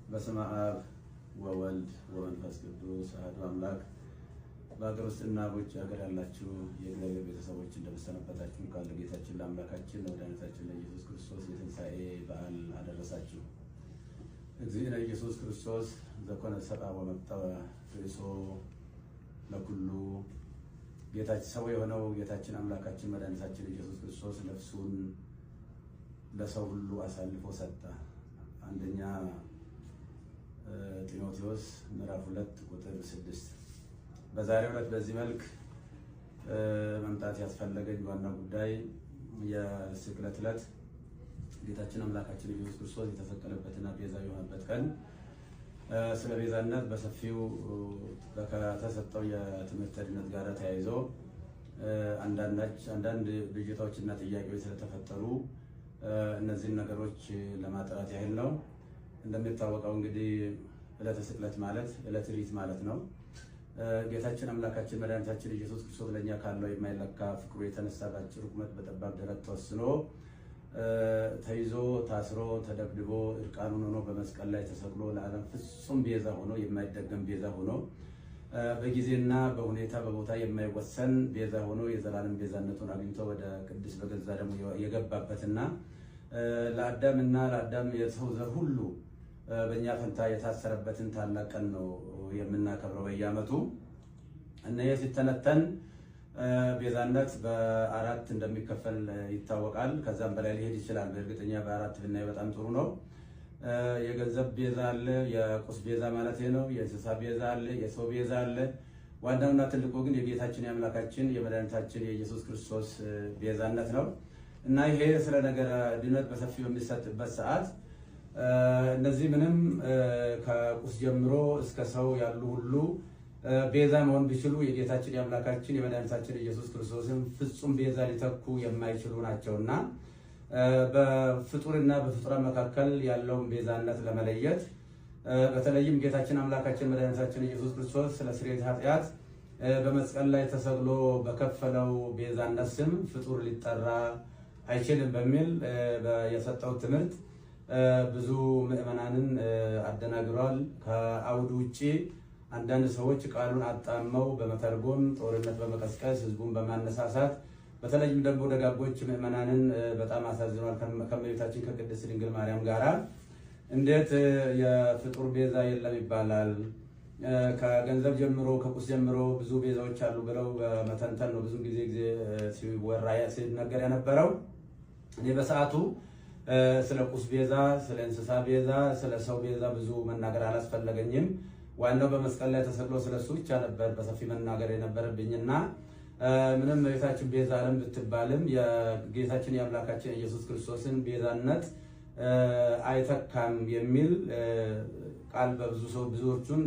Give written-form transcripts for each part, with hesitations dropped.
በስመ አብ ወወልድ ወመንፈስ ቅዱስ አሐዱ አምላክ። በሀገር ውስጥና በውጭ ሀገር ያላችሁ የእግዚአብሔር ቤተሰቦች እንደምሰነበታችሁ፣ እንኳን ለጌታችን ለአምላካችን ለመድኃኒታችን ለኢየሱስ ክርስቶስ የትንሣኤ በዓል አደረሳችሁ። እግዚእነ ኢየሱስ ክርስቶስ ዘኮነ ሰብአ ወመጠወ ርእሶ ለኩሉ፣ ጌታችን ሰው የሆነው ጌታችን አምላካችን መድኃኒታችን ኢየሱስ ክርስቶስ ነፍሱን ለሰው ሁሉ አሳልፎ ሰጠ። አንደኛ ጢሞቴዎስ ምዕራፍ 2 ቁጥር 6። በዛሬው ዕለት በዚህ መልክ መምጣት ያስፈለገኝ ዋና ጉዳይ የስቅለት ዕለት ጌታችን አምላካችን ኢየሱስ ክርስቶስ የተሰቀለበትና ቤዛ የሆነበት ቀን ስለ ቤዛነት በሰፊው ከተሰጠው የትምህርተ ድነት ጋር ተያይዞ አንዳንድ ብዥታዎችና ጥያቄዎች ስለተፈጠሩ እነዚህን ነገሮች ለማጥራት ያህል ነው። እንደሚታወቀው እንግዲህ ዕለተ ስቅለት ማለት ዕለተ ሪት ማለት ነው። ጌታችን አምላካችን መድኃኒታችን ኢየሱስ ክርስቶስ ለእኛ ካለው የማይለካ ፍቅሩ የተነሳ በአጭር ቁመት በጠባብ ደረት ተወስኖ ተይዞ ታስሮ ተደብድቦ እርቃኑን ሆኖ በመስቀል ላይ ተሰቅሎ ለዓለም ፍጹም ቤዛ ሆኖ፣ የማይደገም ቤዛ ሆኖ፣ በጊዜና በሁኔታ በቦታ የማይወሰን ቤዛ ሆኖ የዘላለም ቤዛነቱን አግኝቶ ወደ ቅድስት በገዛ ደሙ የገባበትና ለአዳምና ለአዳም የሰው ዘር ሁሉ በእኛ ፈንታ የታሰረበትን ታላቅ ቀን ነው የምናከብረው በየዓመቱ። እና ይህ ሲተነተን ቤዛነት በአራት እንደሚከፈል ይታወቃል። ከዛም በላይ ሊሄድ ይችላል። በእርግጠኛ በአራት ብናይ በጣም ጥሩ ነው። የገንዘብ ቤዛ አለ፣ የቁስ ቤዛ ማለት ነው። የእንስሳ ቤዛ አለ፣ የሰው ቤዛ አለ። ዋናውና ትልቁ ግን የጌታችን የአምላካችን የመድኃኒታችን የኢየሱስ ክርስቶስ ቤዛነት ነው። እና ይሄ ስለ ነገረ ድነት በሰፊው በሚሰጥበት ሰዓት እነዚህ ምንም ከቁስ ጀምሮ እስከ ሰው ያሉ ሁሉ ቤዛ መሆን ቢችሉ የጌታችን የአምላካችን የመድኃኒታችን ኢየሱስ ክርስቶስን ፍጹም ቤዛ ሊተኩ የማይችሉ ናቸውና በፍጡርና በፍጡራን መካከል ያለውን ቤዛነት ለመለየት፣ በተለይም ጌታችን አምላካችን መድኃኒታችን ኢየሱስ ክርስቶስ ስለ ስርየተ ኃጢአት በመስቀል ላይ ተሰቅሎ በከፈለው ቤዛነት ስም ፍጡር ሊጠራ አይችልም በሚል የሰጠው ትምህርት ብዙ ምዕመናንን አደናግሯል። ከአውዱ ውጭ አንዳንድ ሰዎች ቃሉን አጣመው በመተርጎም ጦርነት በመቀስቀስ ህዝቡን በማነሳሳት በተለይም ደግሞ ደጋጎች ምዕመናንን በጣም አሳዝኗል። ከእመቤታችን ከቅድስት ድንግል ማርያም ጋራ እንዴት የፍጡር ቤዛ የለም ይባላል? ከገንዘብ ጀምሮ ከቁስ ጀምሮ ብዙ ቤዛዎች አሉ ብለው በመተንተን ነው ብዙ ጊዜ ሲወራ ሲነገር የነበረው። እኔ በሰዓቱ ስለ ቁስ ቤዛ፣ ስለ እንስሳ ቤዛ፣ ስለ ሰው ቤዛ ብዙ መናገር አላስፈለገኝም። ዋናው በመስቀል ላይ ተሰቅሎ ስለሱ ብቻ ነበር በሰፊ መናገር የነበረብኝና ምንም እመቤታችን ቤዛ ዓለም ብትባልም የጌታችን የአምላካችን ኢየሱስ ክርስቶስን ቤዛነት አይተካም የሚል ቃል በብዙ ሰው ብዙዎቹን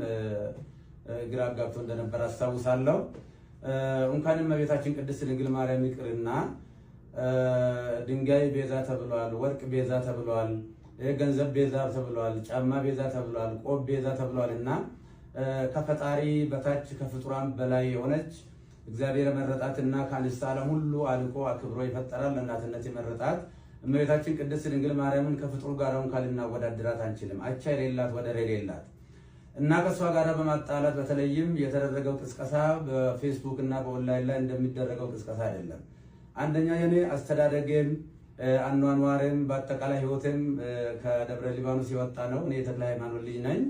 ግራ አጋብቶ እንደነበር አስታውሳለሁ። እንኳንም እመቤታችን ቅድስት ድንግል ማርያም ይቅርና ድንጋይ ቤዛ ተብሏል፣ ወርቅ ቤዛ ተብሏል፣ ገንዘብ ቤዛ ተብሏል፣ ጫማ ቤዛ ተብሏል፣ ቆብ ቤዛ ተብሏል። እና ከፈጣሪ በታች ከፍጡራን በላይ የሆነች እግዚአብሔር የመረጣትና ከአንስተ ዓለም ሁሉ አልቆ አክብሮ የፈጠራት ለእናትነት የመረጣት እመቤታችን ቅድስት ድንግል ማርያምን ከፍጡር ጋር እንኳን ልናወዳድራት አንችልም። አቻ የሌላት ወደር የሌላት እና ከእሷ ጋር በማጣላት በተለይም የተደረገው ቅስቀሳ በፌስቡክ እና በኦንላይን ላይ እንደሚደረገው ቅስቀሳ አይደለም። አንደኛ የኔ አስተዳደጌም አኗኗሬም በአጠቃላይ ሕይወቴም ከደብረ ሊባኖስ የወጣ ነው። እኔ የተክለ ሃይማኖት ልጅ ነኝ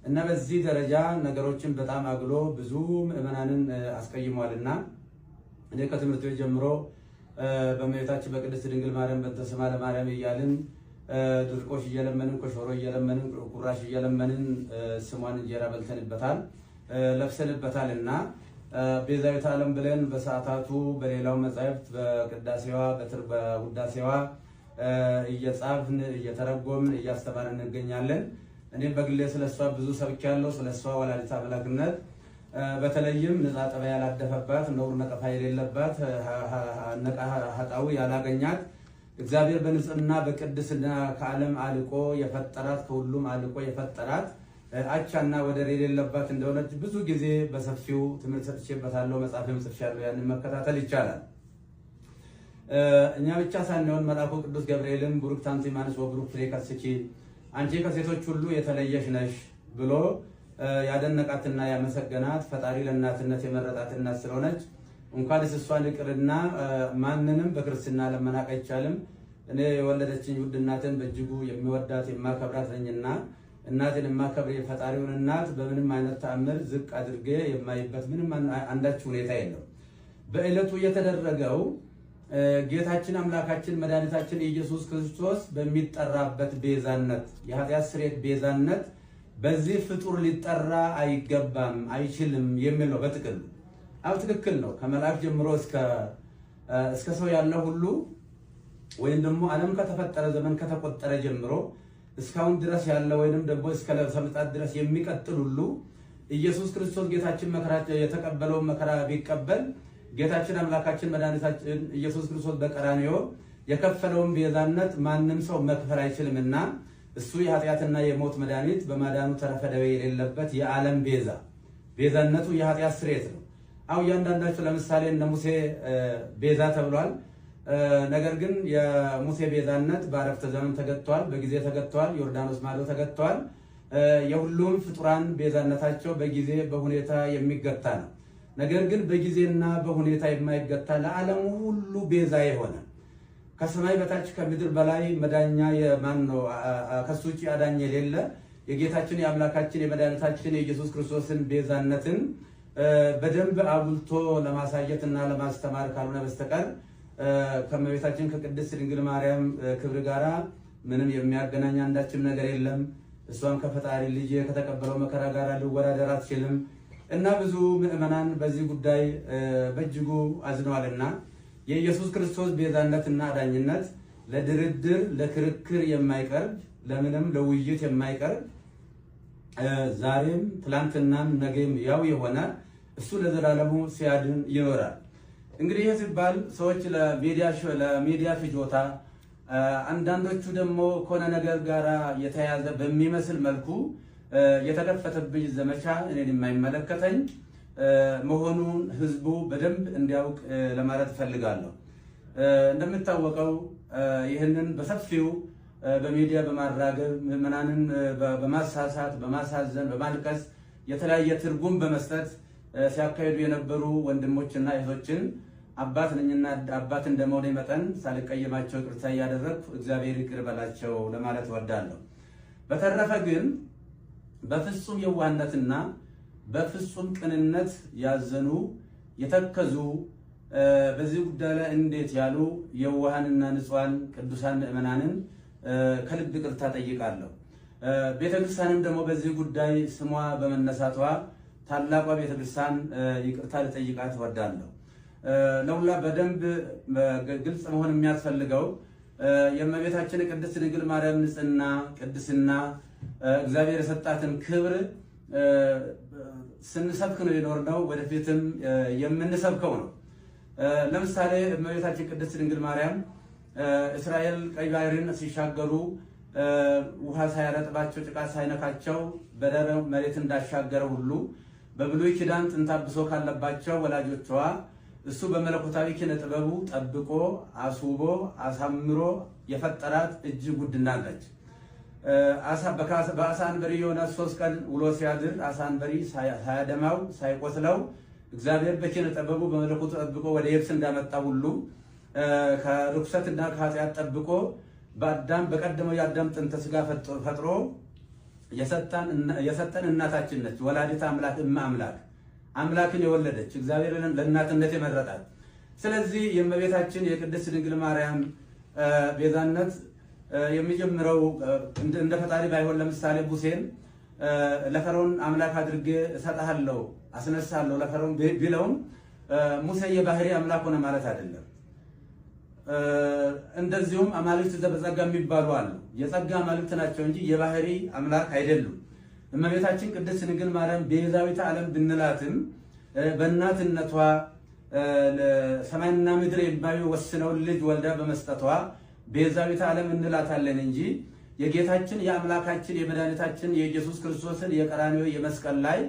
እና በዚህ ደረጃ ነገሮችን በጣም አግሎ ብዙ ምዕመናንን አስቀይሟልና እኔ ከትምህርት ቤት ጀምሮ በእመቤታችን በቅድስት ድንግል ማርያም በእንተ ስማ ለማርያም እያልን ድርቆሽ እየለመንን፣ ኮሾሮ እየለመንን፣ ቁራሽ እየለመንን ስሟን እንጀራ በልተንበታል፣ ለብሰንበታል። እና ቤዛዊተ ዓለም ብለን በሰዓታቱ በሌላው መጻሕፍት በቅዳሴዋ በውዳሴዋ እየጻፍን እየተረጎምን እያስተማርን እንገኛለን። እኔም በግሌ ስለሷ ብዙ ሰብኬያለሁ። ስለሷ ወላዲተ አምላክነት በተለይም ንጻ ጠባይ ያላደፈባት፣ ነውር ነቀፋ የሌለባት፣ ኃጣዊ ያላገኛት፣ እግዚአብሔር በንጽህና በቅድስና ከዓለም አልቆ የፈጠራት፣ ከሁሉም አልቆ የፈጠራት፣ አቻና ወደር የሌለባት እንደሆነች ብዙ ጊዜ በሰፊው ትምህርት ሰጥቼበታለሁ። መጽሐፍም ጽፌያለሁ። ያንን መከታተል ይቻላል። እኛ ብቻ ሳንሆን መልአኩ ቅዱስ ገብርኤልም ቡሩክት አንቲ እምአንስት ወቡሩክ ፍሬ ከርስኪ፣ አንቺ ከሴቶች ሁሉ የተለየሽ ነሽ ብሎ ያደነቃትና ያመሰገናት ፈጣሪ ለእናትነት የመረጣት እናት ስለሆነች እንኳንስ እሷን ይቅርና ማንንም በክርስትና ለመናቅ አይቻልም። እኔ የወለደችኝ ውድ እናትን በእጅጉ የሚወዳት የማከብራት ነኝና እናትን የማከብር የፈጣሪውን እናት በምንም አይነት ተአምር ዝቅ አድርጌ የማይበት ምንም አንዳች ሁኔታ የለም። በዕለቱ የተደረገው ጌታችን አምላካችን መድኃኒታችን ኢየሱስ ክርስቶስ በሚጠራበት ቤዛነት፣ የኃጢአት ስርየት ቤዛነት በዚህ ፍጡር ሊጠራ አይገባም፣ አይችልም የሚል ነው በጥቅሉ። አዎ ትክክል ነው። ከመልአክ ጀምሮ እስከ ሰው ያለው ሁሉ ወይም ደግሞ ዓለም ከተፈጠረ ዘመን ከተቆጠረ ጀምሮ እስካሁን ድረስ ያለ ወይንም ደግሞ እስከ ምጽአት ድረስ የሚቀጥል ሁሉ ኢየሱስ ክርስቶስ ጌታችን መከራ የተቀበለውን መከራ ቢቀበል ጌታችን አምላካችን መድኃኒታችን ኢየሱስ ክርስቶስ በቀራንዮ የከፈለውን ቤዛነት ማንም ሰው መክፈል አይችልምና እሱ የኃጢአትና የሞት መድኃኒት በማዳኑ ተረፈ ደዌ የሌለበት የዓለም ቤዛ፣ ቤዛነቱ የኃጢአት ስርየት ነው። አው እያንዳንዳቸው ለምሳሌ እነ ሙሴ ቤዛ ተብሏል። ነገር ግን የሙሴ ቤዛነት በአረፍተ ዘመን ተገጥቷል፣ በጊዜ ተገጥቷል፣ ዮርዳኖስ ማዶ ተገጥቷል። የሁሉም ፍጡራን ቤዛነታቸው በጊዜ በሁኔታ የሚገታ ነው። ነገር ግን በጊዜና በሁኔታ የማይገታ ለዓለሙ ሁሉ ቤዛ የሆነ ከሰማይ በታች ከምድር በላይ መዳኛ የማን ነው? ከሱ ውጭ አዳኝ የሌለ የጌታችን የአምላካችን የመድኃኒታችን የኢየሱስ ክርስቶስን ቤዛነትን በደንብ አጉልቶ ለማሳየት እና ለማስተማር ካልሆነ በስተቀር ከእመቤታችን ከቅድስት ድንግል ማርያም ክብር ጋራ ምንም የሚያገናኝ አንዳችም ነገር የለም። እሷም ከፈጣሪ ልጅ ከተቀበለው መከራ ጋር ሊወዳደር አትችልም እና ብዙ ምዕመናን በዚህ ጉዳይ በእጅጉ አዝነዋልና የኢየሱስ ክርስቶስ ቤዛነትና አዳኝነት ለድርድር ለክርክር የማይቀርብ፣ ለምንም ለውይይት የማይቀርብ፣ ዛሬም ትላንትናም ነገም ያው የሆነ እሱ ለዘላለሙ ሲያድን ይኖራል። እንግዲህ ይህ ሲባል ሰዎች ለሚዲያ ፍጆታ፣ አንዳንዶቹ ደግሞ ከሆነ ነገር ጋር የተያያዘ በሚመስል መልኩ የተከፈተብኝ ዘመቻ እኔን የማይመለከተኝ መሆኑን ህዝቡ በደንብ እንዲያውቅ ለማለት እፈልጋለሁ። እንደሚታወቀው ይህንን በሰፊው በሚዲያ በማራገብ፣ ምዕመናንን በማሳሳት፣ በማሳዘን፣ በማልቀስ፣ የተለያየ ትርጉም በመስጠት ሲያካሂዱ የነበሩ ወንድሞችና እህቶችን አባት ነኝና አባት እንደመሆኔ መጠን ሳልቀየማቸው ይቅርታ እያደረግኩ እግዚአብሔር ይቅር በላቸው ለማለት እወዳለሁ። በተረፈ ግን በፍጹም የዋህነትና በፍጹም ቅንነት ያዘኑ፣ የተከዙ፣ በዚህ ጉዳይ ላይ እንዴት ያሉ የዋሃንና ንጹሐን ቅዱሳን ምዕመናንን ከልብ ይቅርታ ጠይቃለሁ። ቤተክርስቲያንም ደግሞ በዚህ ጉዳይ ስሟ በመነሳቷ ታላቋ ቤተክርስቲያን ይቅርታ ልጠይቃት እወዳለሁ። ለሁላ በደንብ ግልጽ መሆን የሚያስፈልገው የእመቤታችን ቅድስት ድንግል ማርያም ንጽሕና፣ ቅድስና፣ እግዚአብሔር የሰጣትን ክብር ስንሰብክ ነው የኖርነው፣ ወደፊትም የምንሰብከው ነው። ለምሳሌ እመቤታችን ቅድስት ድንግል ማርያም እስራኤል ቀይ ባህርን ሲሻገሩ ውሃ ሳያረጥባቸው ጭቃ ሳይነካቸው በደረቅ መሬት እንዳሻገረ ሁሉ በብሉይ ኪዳን ጥንተ አብሶ ካለባቸው ወላጆቿ እሱ በመለኮታዊ ኪነ ጥበቡ ጠብቆ አስውቦ አሳምሮ የፈጠራት እጅግ ውድ እናት ነች። በአሳ አንበሪ ዮናስ 3 ቀን ውሎ ሲያድር አሳ አንበሪ ሳያደማው ሳይቆስለው እግዚአብሔር በኪነ ጥበቡ በመለኮቱ ጠብቆ ወደ የብስ እንዳመጣ ሁሉ ከርኩሰትና ከኃጢአት ጠብቆ በአዳም በቀደመው የአዳም ጥንተ ስጋ ፈጥሮ የሰጠን እናታችን ነች። ወላዲተ አምላክ፣ እመ አምላክ፣ አምላክን የወለደች፣ እግዚአብሔርን ለእናትነት የመረጣት። ስለዚህ የእመቤታችን የቅድስት ድንግል ማርያም ቤዛነት የሚጀምረው እንደ ፈጣሪ ባይሆን ለምሳሌ ሙሴን ለፈርዖን አምላክ አድርጌ እሰጥሃለሁ፣ አስነሳለሁ ለፈርዖን ቢለውም ሙሴ የባህሪ አምላክ ሆነ ማለት አይደለም። እንደዚሁም አማልክት ዘበጸጋ የሚባሉ አሉ። የጸጋ አማልክት ናቸው እንጂ የባህሪ አምላክ አይደሉም። እመቤታችን ቅድስት ድንግል ማርያም ቤዛዊተ ዓለም ብንላትም በእናትነቷ ሰማይና ምድር የማይወስነውን ልጅ ወልዳ በመስጠቷ ቤዛዊተ ዓለም እንላታለን እንጂ የጌታችን የአምላካችን የመድኃኒታችን የኢየሱስ ክርስቶስን የቀራንዮ የመስቀል ላይ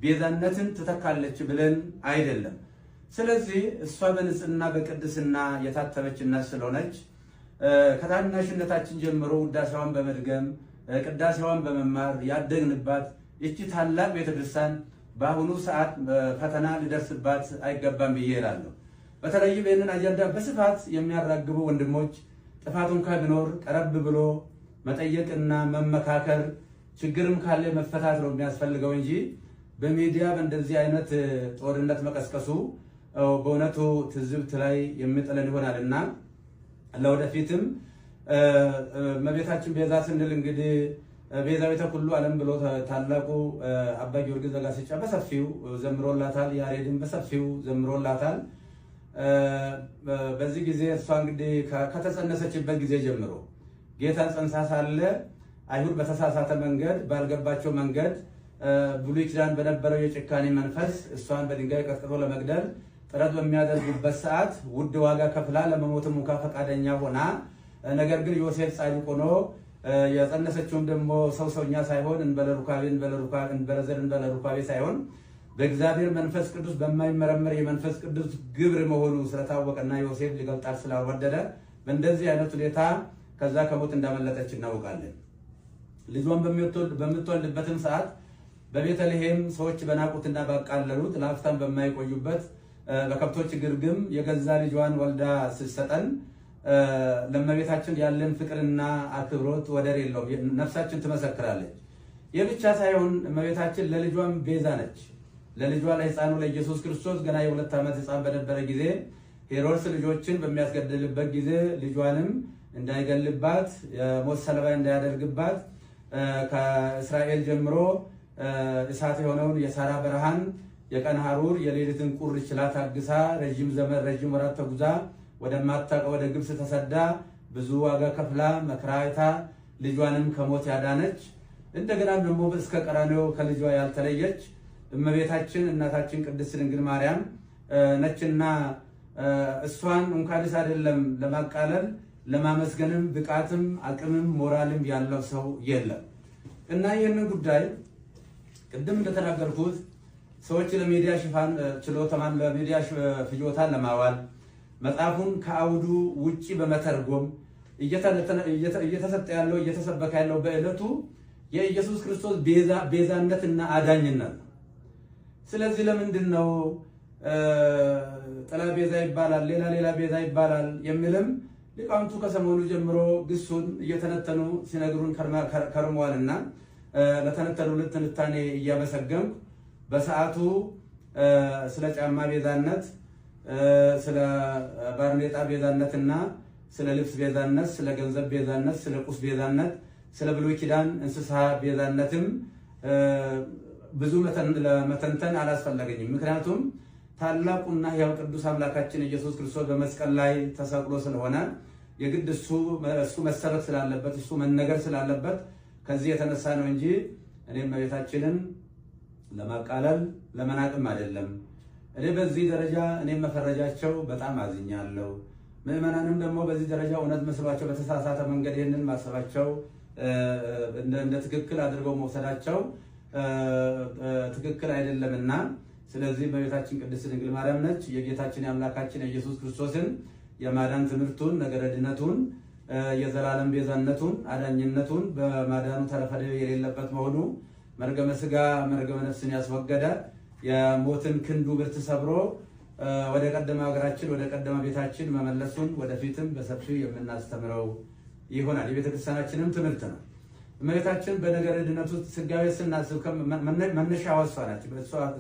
ቤዛነትን ትተካለች ብለን አይደለም። ስለዚህ እሷ በንጽህና በቅድስና የታተመች እናት ስለሆነች ከታናሽነታችን ጀምሮ ውዳሴዋን በመድገም፣ ቅዳሴዋን በመማር ያደግንባት ይቺ ታላቅ ቤተክርስቲያን በአሁኑ ሰዓት ፈተና ሊደርስባት አይገባም ብዬ እላለሁ። በተለይም ይህንን አጀንዳ በስፋት የሚያራግቡ ወንድሞች ጥፋቱን ከቢኖር ቀረብ ብሎ መጠየቅና መመካከር፣ ችግርም ካለ መፈታት ነው የሚያስፈልገው እንጂ በሚዲያ በእንደዚህ አይነት ጦርነት መቀስቀሱ በእውነቱ ትዝብት ላይ የሚጥለን ይሆናልና ለወደፊትም እመቤታችን ቤዛ ስንል እንግዲህ ቤዛዊተ ኩሉ ዓለም ብሎ ታላቁ አባ ጊዮርጊስ ዘጋስጫ በሰፊው ዘምሮላታል። ያሬድን በሰፊው ዘምሮላታል። በዚህ ጊዜ እሷ እንግዲህ ከተጸነሰችበት ጊዜ ጀምሮ ጌታን ጸንሳ ሳለ አይሁድ በተሳሳተ መንገድ፣ ባልገባቸው መንገድ፣ ብሉይ ኪዳን በነበረው የጭካኔ መንፈስ እሷን በድንጋይ ቀጥቅጦ ለመግደል ጥረት በሚያደርጉበት ሰዓት ውድ ዋጋ ከፍላ ለመሞትም እንኳ ፈቃደኛ ሆና፣ ነገር ግን ዮሴፍ ጻድቅ ሆኖ የጸነሰችውም ደግሞ ሰው ሰውኛ ሳይሆን እንበለ ሩካቤ እንበለ ዘር እንበለ ሩካቤ ሳይሆን በእግዚአብሔር መንፈስ ቅዱስ በማይመረመር የመንፈስ ቅዱስ ግብር መሆኑ ስለታወቀና ዮሴፍ ሊገልጣት ስላልወደደ በእንደዚህ አይነት ሁኔታ ከዛ ከሞት እንዳመለጠች እናውቃለን። ልጇን በምትወልድበትም ሰዓት በቤተልሔም ሰዎች በናቁትና ባቃለሉት፣ ለአፍታም በማይቆዩበት በከብቶች ግርግም የገዛ ልጇን ወልዳ ስትሰጠን ለእመቤታችን ያለን ፍቅርና አክብሮት ወደር የለውም። ነፍሳችን ትመሰክራለች። ይህ ብቻ ሳይሆን እመቤታችን ለልጇም ቤዛ ነች። ለልጇ ለሕፃኑ ለኢየሱስ ክርስቶስ ገና የ2 ዓመት ሕፃን በነበረ ጊዜ ሄሮድስ ልጆችን በሚያስገድልበት ጊዜ ልጇንም እንዳይገልባት፣ የሞት ሰለባ እንዳያደርግባት ከእስራኤል ጀምሮ እሳት የሆነውን የሳራ በረሃን የቀን ሐሩር የሌሊትን ቁር ችላ ታግሳ ረዥም ዘመን ረዥም ወራት ተጉዛ ወደማታውቀው ወደ ግብፅ ተሰዳ ብዙ ዋጋ ከፍላ መከራ አይታ ልጇንም ከሞት ያዳነች፣ እንደገና ደግሞ እስከ ቀራንዮ ከልጇ ያልተለየች እመቤታችን እናታችን ቅድስት ድንግል ማርያም ነችና እሷን እንኳንስ አይደለም ለማቃለል ለማመስገንም ብቃትም አቅምም ሞራልም ያለው ሰው የለም። እና ይህንን ጉዳይ ቅድም እንደተናገርኩት ሰዎች ለሚዲያ ሽፋን ችሎታማን ለሚዲያ ፍጆታ ለማዋል መጽሐፉን ከአውዱ ውጪ በመተርጎም እየተሰጠ ያለው፣ እየተሰበከ ያለው በዕለቱ የኢየሱስ ክርስቶስ ቤዛነትና አዳኝነት ነው። ስለዚህ ለምንድን ነው ጥላ ቤዛ ይባላል፣ ሌላ ሌላ ቤዛ ይባላል የሚልም ሊቃውንቱ ከሰሞኑ ጀምሮ ግሱን እየተነተኑ ሲነግሩን ከርመዋልና ለተነተኑልን ትንታኔ እያመሰገንኩ በሰዓቱ ስለ ጫማ ቤዛነት፣ ስለ ባርኔጣ ቤዛነትና ስለ ልብስ ቤዛነት፣ ስለ ገንዘብ ቤዛነት፣ ስለ ቁስ ቤዛነት፣ ስለ ብሉይ ኪዳን እንስሳ ቤዛነትም ብዙ ለመተንተን አላስፈለገኝም። ምክንያቱም ታላቁና ሕያው ቅዱስ አምላካችን ኢየሱስ ክርስቶስ በመስቀል ላይ ተሰቅሎ ስለሆነ የግድ እሱ መሰረት ስላለበት፣ እሱ መነገር ስላለበት ከዚህ የተነሳ ነው እንጂ እኔም እመቤታችንን ለማቃለል ለመናቅም አይደለም። እኔ በዚህ ደረጃ እኔም መፈረጃቸው በጣም አዝኛለሁ። ምዕመናንም ደግሞ በዚህ ደረጃ እውነት መስሏቸው በተሳሳተ መንገድ ይህንን ማሰባቸው፣ እንደ ትክክል አድርገው መውሰዳቸው ትክክል አይደለምና ስለዚህ እመቤታችን ቅድስት ድንግል ማርያም ነች የጌታችን የአምላካችን የኢየሱስ ክርስቶስን የማዳን ትምህርቱን፣ ነገረ ድነቱን፣ የዘላለም ቤዛነቱን፣ አዳኝነቱን፣ በማዳኑ ተረፈ የሌለበት መሆኑ፣ መርገመ ስጋ መርገመ ነፍስን ያስወገደ፣ የሞትን ክንዱ ብርት ሰብሮ ወደ ቀደመ ሀገራችን ወደ ቀደመ ቤታችን መመለሱን ወደፊትም በሰፊው የምናስተምረው ይሆናል። የቤተክርስቲያናችንም ትምህርት ነው። እመቤታችን በነገረ ድነት ውስጥ ስጋዌ ስናስብ መነሻዋ እሷ ናች።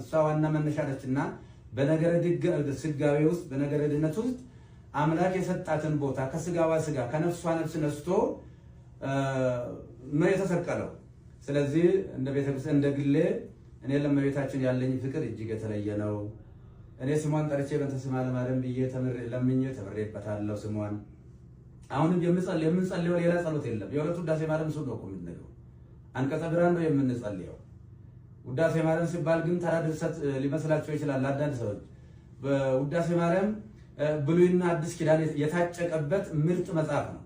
እሷ ዋና መነሻ ነች እና በነገረ ስጋዌ ውስጥ፣ በነገረ ድነት ውስጥ አምላክ የሰጣትን ቦታ ከስጋዋ ስጋ ከነፍሷ ነፍስ ነስቶ ነው የተሰቀለው። ስለዚህ እንደ ቤተክርስቲያን እንደ ግሌ እኔ ለእመቤታችን ያለኝ ፍቅር እጅግ የተለየ ነው። እኔ ስሟን ጠርቼ በእንተ ስማ ለማርያም ብዬ ተምሬ ለምኜ ተምሬበታለሁ ስሟን። አሁንም የምንጸልየው ሌላ ጸሎት የለም። የሁለቱ ውዳሴ ማርያም እሱ ነው እኮ የምንለው። አንቀጸ ብርሃን ነው የምንጸልየው። ውዳሴ ማርያም ሲባል ግን ተራ ድርሰት ሊመስላቸው ይችላል አንዳንድ ሰዎች። በውዳሴ ማርያም ብሉይና አዲስ ኪዳን የታጨቀበት ምርጥ መጽሐፍ ነው።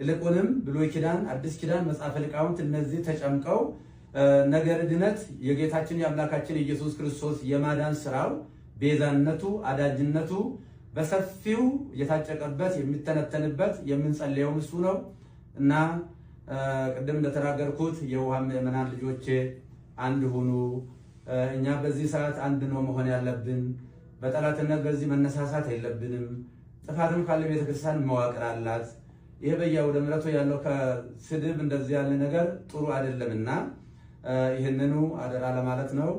ይልቁንም ብሉይ ኪዳን፣ አዲስ ኪዳን፣ መጽሐፈ ሊቃውንት እነዚህ ተጨምቀው ነገረ ድነት የጌታችን የአምላካችን የኢየሱስ ክርስቶስ የማዳን ስራው፣ ቤዛነቱ፣ አዳጅነቱ በሰፊው የታጨቀበት፣ የሚተነተንበት፣ የምንጸልየውም እሱ ነው እና ቅድም እንደተናገርኩት የውሃ ምዕመናን ልጆቼ አንድ ሁኑ። እኛ በዚህ ሰዓት አንድ ነው መሆን ያለብን። በጠላትነት በዚህ መነሳሳት የለብንም። ጥፋትም ካለ ቤተክርስቲያን መዋቅር አላት። ይሄ በየአውደ ምሕረቱ ያለው ከስድብ እንደዚህ ያለ ነገር ጥሩ አይደለምና ይህንኑ አደራ ለማለት ነው።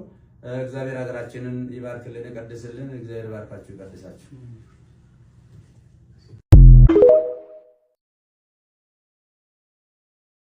እግዚአብሔር ሀገራችንን ይባርክልን፣ ይቀድስልን። እግዚአብሔር ይባርካችሁ፣ ይቀድሳችሁ።